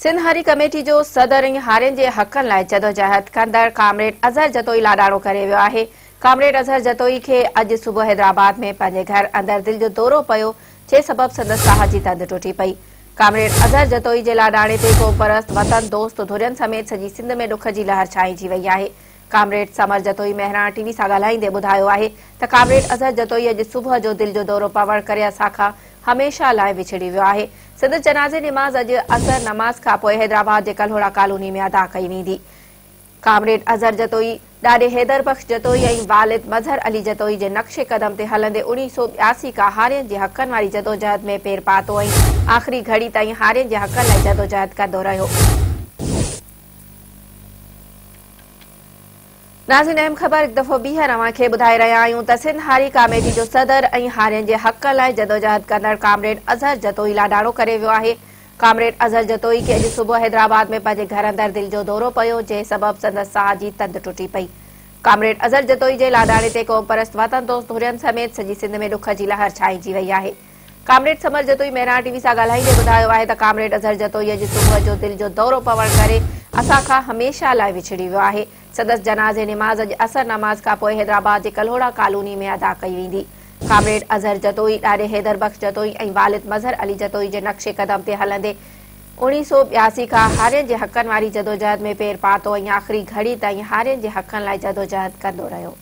سنڌ هاري ڪميٽي جو صدر ۽ هارين جي حقن لاء جدوجهد ڪندڙ ڪامريڊ اظهر جتوئي لاڏاڻو ڪري ويو آهي. ڪامريڊ اظهر جتوئي کي اڄ صبح حيدرآباد ۾ پنهنجي گهر اندر دل جو دورو پيو جنهن سبب سندس ساهه جي تند ٽٽي پئي. ڪامريڊ اظهر جتوئي جي لاڏاڻي تي قومپرست، وطن دوست ڌرين سميت سڄي سنڌ ۾ ڏک جي لهر ڇانئجي وئي آهي. Comrade Samar Jatoi Mehran T V سان ڳالهائيندي ٻڌايو آهي ته ڪامريڊ اظهر جتوئي اڄ صبح جو دل جو دورو پوڻ ڪري اسان کان هميشه لاء وڇڙي ويو آهي. سندس جنازي نماز اڄ عصر نماز کانپوء حيدرآباد جي ڪلهوڙا ڪالوني ۾ ادا ڪئي ويندي. ڪامريڊ اظهر جتوئي، ڏاڏي حيدر بخش جتوئي ۽ والد مظهر علي جتوئي جي نقش قدم تي هلندي 1982 کان هارين جي حقن واري جدوجهد ۾ پير پاتو ۽ آخري گهڙي تائين هارين جي حقن لاء جدوجهد ڪندو رهيو. ناظرين اهم خبر هڪ دفعو ٻيهر اوهان کي ٻڌائي رهيا آهيون ته سنڌ هاري ڪاميٽي جو صدر ۽ هارين جي حقن لاء جدوجهد ڪندڙ ڪامريڊ اظهر جتوئي لاڏاڻو ڪري ويو آهي. ڪامريڊ اظهر جتوئي کي اڄ صبح حيدرآباد ۾ پنهنجي گهر اندر دل جو دورو پيو جنهن سبب سندس ساهه جي تند ٽٽي پئي. ڪامريڊ اظهر جتوئي جي لاڏاڻي تي قومپرست وطن دوست ڌرين سميت سڄي سنڌ ۾ ڏک جي لهر ڇانئجي وئي آهي. Comrade Samar Jatoi Mehran T V سان ڳالهائيندي ٻڌايو آهي ته ڪامريڊ اظهر جتوئي اڄ صبح جو دل جو دورو پوڻ ڪري اسان کان هميشه لاء وڇڙي ويو آهي. سندس جنازي نماز اڄ عصر نماز کانپوء حيدرآباد جي ڪلهوڙا ڪالوني ۾ ادا ڪئي ويندي. ڪامريڊ اظهر جتوئي، ڏاڏي حيدر بخش جتوئي ۽ والد مظهر علي جتوئي جي نقش قدم تي هلندي 1982 کان هارين جي حقن واري جدوجهد ۾ پير پاتو ۽ آخري گهڙي تائين هارين جي حقن لاء جدوجهد ڪندو رهيو.